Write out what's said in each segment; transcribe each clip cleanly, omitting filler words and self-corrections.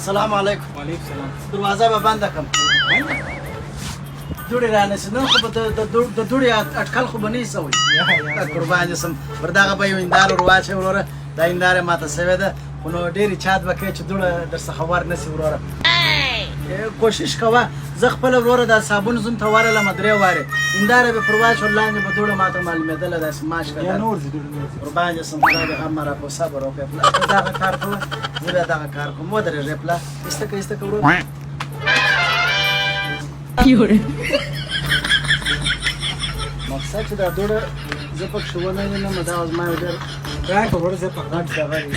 السلام علیکم. وعلیکم السلام. دروازه به بنده کړم، دوړې رانه سي. نن خو به د دوړې اټکل خو به نه یې سوی. قربان دې سم، پر دغه به یو هنداره ور واچوې وروره. دا هنداره ماته سوې ده، خو نو ډېر چات به کوې چې دوړه در څخه ور نه سي. وروره، کوشش کوه. زه خپله وروره دا صابون زوم ته ورغلم، درې وارې هنداره به پر واچول، لاندې به دوړه ماته معلومېدله، داسې ماش یا کتل. نور ځي، دوړې نور ځي. قربان دې سم، خدای دې غم مه راکوه. صبر وکړه پلا، ته دغه کار کوه، زه بیا دغه کار کوم. ودرېږې پلا، ایسته که، ایسته که وروره. 有人， مقصد چې دا دوړه زه پکښې ونه وینم، دا زما یو ډېر راکه وروره، زه په غټ دغه دی.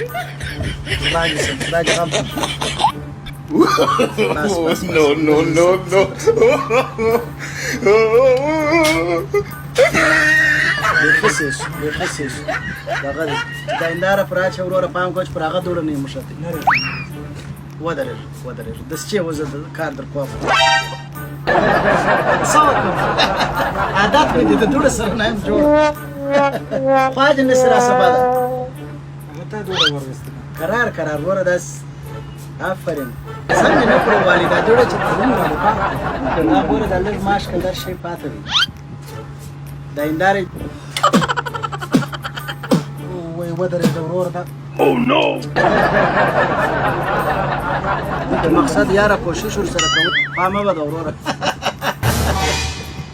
قربان دې سم، خدای دې غم. بس بس. No, no, no, no. بیخي سې شو، بیخي سې شو. دغه دی چې دا هنداره پر اچوه وروره، پام کوه چې پر هغه دوړه نه یې مښتی. نه راځي. ودرېږه، ودرېږه، دستې وزه د کار در کوم. څه وکړم، عادت مې دی، د دوړه سره نه یم جوړ. خوا دې نه سي راسه بده. هغه ته دوړه وروسته. کرار کرار وروره، داس آفرین، سم مې نه کړو والي. دا دوړه چې دا ګوره، دا لږ ماش کلر شی پاته دی دا هندارې. وای، ودرېږه وروره، دا د مقصد یاره کوشش ورسره کوه، پامه به ده وروره،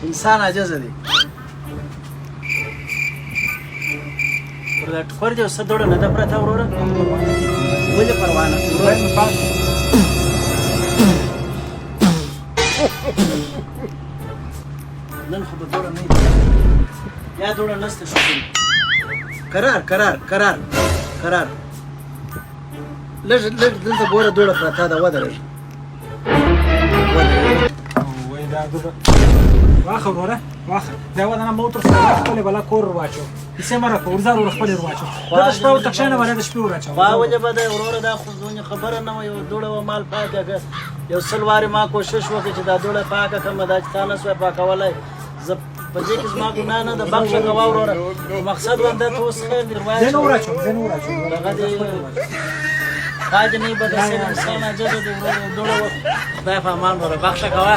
انسان عاجزه دی. پر دا ټوخر دې اوس دوړه نه ده پرته وروره؟ ولې پروا نه وروره؟ نن خو به دوړه نه وي، یا دوړه نشته. شکر. کرار کرار کرار کرار، لږ لږ دلته ګوره، دوړه پرته ده. ودرېږه، ودرېږه. وای، دا دوړه واخه وروره، واخه. دا ودانه موټر سره خپل بلا کور ور واچو، پیسې مه راکوه. ورځه وروره، خپل ور واچو. دا د شپه ورته کښېنه وله، د شپې ور واچوه. خوا ولې به دی وروره؟ دا خو ځونې خبره نه وه، یو دوړه وه مال پاکه که. یو سل وارې ما کوشش وکړ چې دا دوړه پاکه کړم، دا چې تا نه سوای پاکولی، زه په دې کې زما ګناه نه ده. بخښه کوه وروره. مقصد وایم دا ته اوس خیر دی. زه نه ور واچوه. ور اچوم، زه نه ور اچوم. دغه دې خوا دې نه بده سوی، انسان عاجزه دی وروره. دوړه وه. خدای په امان وروره، بخښه کوه.